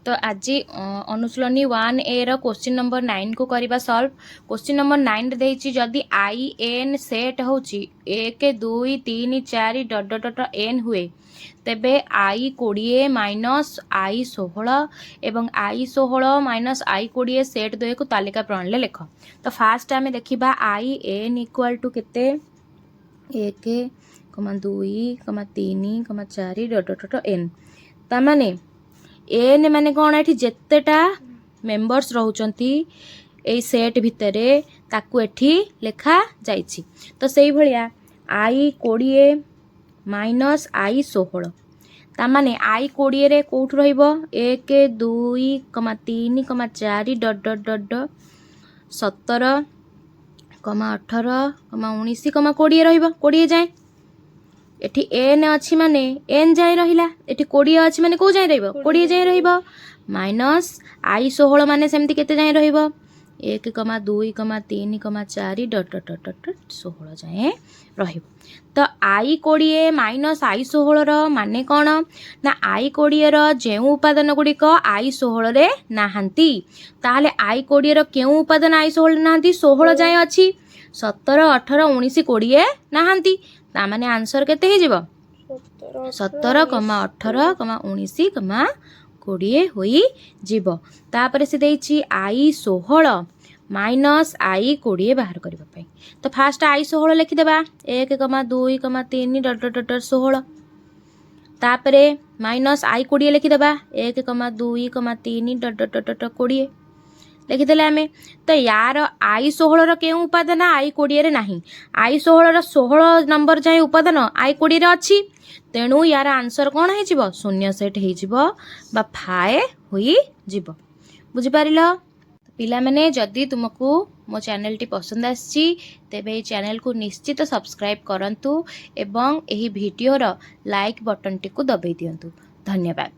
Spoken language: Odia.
ତ ଆଜି ଅନୁଶୀଳନୀ 1ଏର କୋଶ୍ଚିନ୍ ନମ୍ବର 9କୁ କରିବା ସଲ୍ଭ। କୋଶ୍ଚିନ୍ ନମ୍ବର 9ରେ ଦେଇଛି, ଯଦି I N set ହେଉଛି ଏକ, ଦୁଇ, ତିନି, ଚାରି, ଡଟ୍ ଡଟ୍ ଡଟ୍ ଏନ୍ ହୁଏ, ତେବେ I 20 minus I 16 ଏବଂ I 16 minus I 20 set ଦ୍ୱୟକୁ ତାଲିକା ପ୍ରଣାଳୀରେ ଲେଖ। ତ ଫାଷ୍ଟ ଆମେ ଦେଖିବା I N equal to କେତେ? ଏକ କମା ଦୁଇ କମା ତିନି କମା ଚାରି ଡଟ୍ ଡଟ୍ ଡଟ୍ ଏନ୍। ତାମାନେ ଏନ୍ ମାନେ କ'ଣ? ଏଠି ଯେତେଟା ମେମ୍ବର୍ସ ରହୁଛନ୍ତି ଏଇ ସେଟ୍ ଭିତରେ, ତାକୁ ଏଠି ଲେଖା ଯାଇଛି। ତ ସେଇଭଳିଆ I 20 minus I 16। ତାମାନେ I 20ରେ କେଉଁଠୁ ରହିବ? ଏକ, ଦୁଇ କମା ତିନି କମା ଚାରି ଡଟ୍ ଡଟ୍ ଡଟ୍ ଡଟ୍ 17 କମା 18 କମା 19 କମା 20 ରହିବ, 20 ଯାଏଁ। ଏଠି ଏନ୍ ଅଛି ମାନେ ଏନ୍ ଯାଏଁ ରହିଲା। ଏଠି 20 ଅଛି ମାନେ କେଉଁ ଯାଏଁ ରହିବ? 20 ଯାଏଁ ରହିବ। ମାଇନସ୍ I 16 ମାନେ ସେମିତି କେତେ ଯାଏଁ ରହିବ? ଏକ କମା ଦୁଇ କମା ତିନି କମା ଚାରି ଡଟ୍ ଡଟ୍ ଡଟ୍ ଡଟ୍ 16 ଯାଏଁ ରହିବ। ତ I 20 minus I 16ର ମାନେ କ'ଣ ନା I 20ର ଯେଉଁ ଉପାଦାନ ଗୁଡ଼ିକ I 16ରେ ନାହାନ୍ତି। ତାହେଲେ I 20ର କେଉଁ ଉପାଦାନ I 16ରେ ନାହାନ୍ତି? 16 ଯାଏଁ ଅଛି, 17, 18, 19, 20 ନାହାନ୍ତି। ତାମାନେ ଆନ୍ସର କେତେ ହେଇଯିବ? 17। 17 କମା 18 କମା 19 କମା 20 ହୋଇଯିବ। ତାପରେ ସେ ଦେଇଛି I 16 minus I 20 ବାହାର କରିବା ପାଇଁ। ତ ଫାଷ୍ଟ I 16 ଲେଖିଦେବା, ଏକ କମା ଦୁଇ କମା ତିନି ଡଟ୍ ଡଟ୍ ଡଟ୍ 16। ତାପରେ ମାଇନସ୍ I 20 ଲେଖିଦେବା, ଏକ କମା ଦୁଇ କମା ତିନି ଡଟ୍ ଡଟ୍ ଡଟ୍ ଡଟ୍ 20 ଲେଖିଦେଲେ ଆମେ। ତ ୟାର I 16ର କେଉଁ ଉପାଦାନ I 20ରେ ନାହିଁ? I 16ର 16 ନମ୍ବର ଯାଏଁ ଉପାଦାନ I 20ରେ ଅଛି। ତେଣୁ ୟାର ଆନ୍ସର କ'ଣ ହେଇଯିବ? ଶୂନ୍ୟ ସେଟ୍ ହେଇଯିବ ବା ଫାଏ ହୋଇଯିବ। ବୁଝିପାରିଲ ପିଲାମାନେ? ଯଦି ତୁମକୁ ମୋ ଚ୍ୟାନେଲଟି ପସନ୍ଦ ଆସିଛି, ତେବେ ଏହି ଚ୍ୟାନେଲକୁ ନିଶ୍ଚିତ ସବସ୍କ୍ରାଇବ୍ କରନ୍ତୁ ଏବଂ ଏହି ଭିଡ଼ିଓର ଲାଇକ୍ ବଟନଟିକୁ ଦବାଇ ଦିଅନ୍ତୁ। ଧନ୍ୟବାଦ।